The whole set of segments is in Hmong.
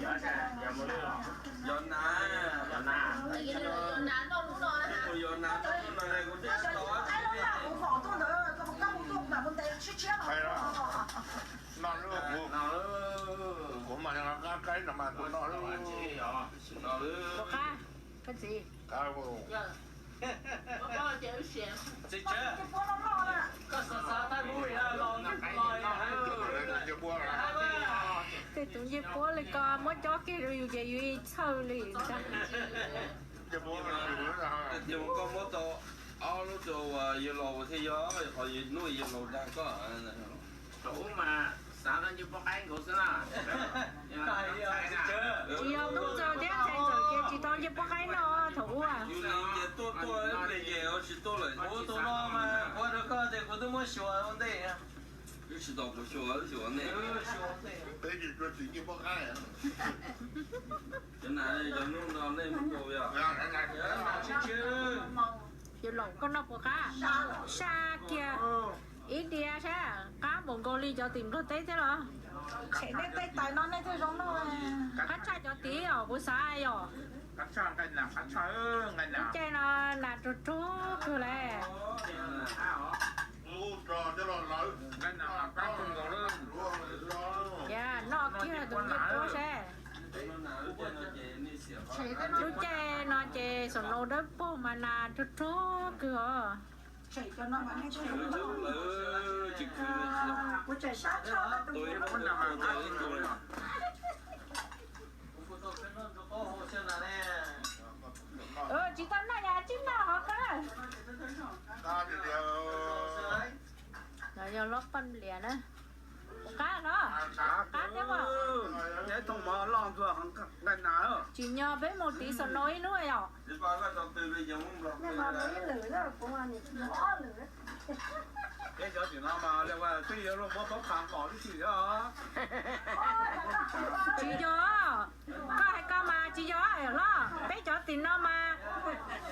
Yog nas, yog nas, yog nas, kuv twb tsis tau. Kuv mas nqa qaib no mas kuv noj lawm. Puas qab, koj txiv? Tej tus ncej puab li ko muab cob kiag rau yus ces yus txhawj li ntag. Koj muab tau ob lub rau yawg laus thiaj yog, qhov hnub yawg laus dag koj. Thaum ub mas xav tau ncej puab qaib nkaus xwb na. Tsis yog tub ntxawg thiab ntxhais ntxawm ces tsis tau ncej puab qaib noj thaum ub. Yus neeg ces tuaj tuaj ib pliag ces tsis tuaj lawm. Kuv tus no mas kuv hais rau koj tias kuv twb muab xyuas ua ntej. Twb tsis tau kuv xyuas, twb xyuas ua ntej. Peb tsis tau txiv ncej puab qaib. Cov nas cov hnub no nej mus tua yog. Yawg laus koj noj puas qab? Sab kiag ib diav sab, qab npaum nkaus li cov tim Nplog teb thiab los? Tshem nej tej tais no nej thiaj zoo noj. Qab tshaj cov tid os kuv xav yom. Lub caij no nas ruag ruag kawg lawm. Yog noj kiag tus ncej puab seb. Lub caij no ces xoom naus dawb paug mas nas ruag ruag kawg os. Tsis tau noj yog tsib noj qhov ko. No yog lub paj lias na. Qab los? Qab thiab mas. Neb thooj mov loj ntuag nqaij nas. Tsim nyog peb mus tiv xoom naus ib hnub yom. Peb cov tim no mas twb yuav luag muab pob txha nqos tib si os. Tsis yog, koj hais ko mas tsis yog los? Peb cov tim no mas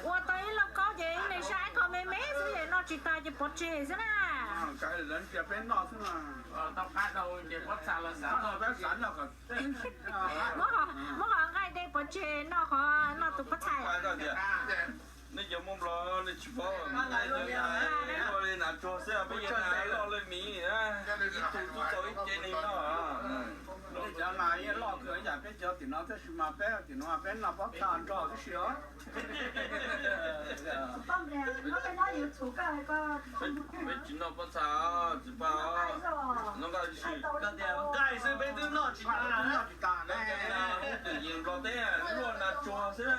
ua tau ib lauj kaub ces ib leeg saib qho me me xwb es noj tsis tas ces pov tseg xwb na. Peb noj xwb. Muab qhov nqaij de pov tseg noj qhov noj tus pob txha. Nej cov Hmoob Nplog nej tsis paub, ua li nas tsuag xwb, peb cov nas loj li miv, ib tug twb tau ib ce neeg noj. Peb cov nas yeej loj kawg yam peb cov tim no tab sis mas peb tim no peb noj pob txha nrog tib si os. Peb tsis noj pob txha, txiv Paj, noj nqaij tib si. Nqaij xwb peb twb noj tsis tas, noj tsis tas ne. Hmoob twm yees Nplog teb luaj nas tsuag xwb.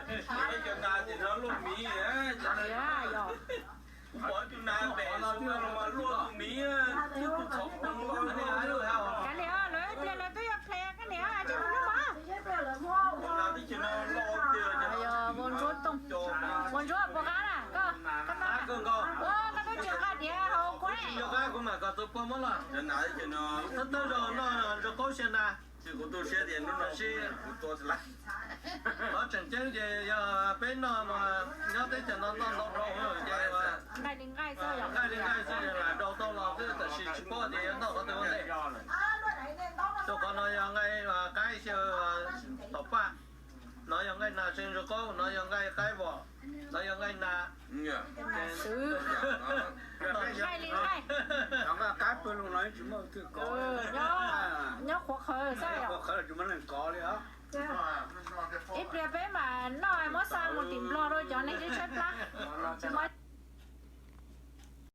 Peb cov nas tim no luaj miv. Pom ib tug nas pem xwb los mas luaj tus miv, twb tus txhov poo los. Kav liam, lawv ib pliag lawv twb yuav ple koj niam, tsis mus noj mov. Nas teb chaws no loj tiag. Yog Vaj Ntsuab Tooj, Vaj Ntsuab puas qab na koj? Koj twb tsis nqa diav hauv kuv. Kuv mam kom tus pog muab los. Thawj thawj zaug noj nrog qaub sia na. Kuv tu siab tias hnub no kuv tua xwb. Qhov tseem ceeb ces yog peb noj mas nyob teb chaws no noj ntau dhau ces nqaij li nqaij xwb lam daus tau los xwb, tab sis tsis paub tias yuav noj qhov twg ua ntej. Rau qhov no yog nqaij qaib xyaw tom paj, no yog nqaij nas see ntsuag qaub, no yog nqaij qaib vom, no yog nqaij nas. Nqaij li nqaij. Nyob qhuav qhawv xwb, qhuav qhawv tsis muaj neeg kov li os. Ib pliag peb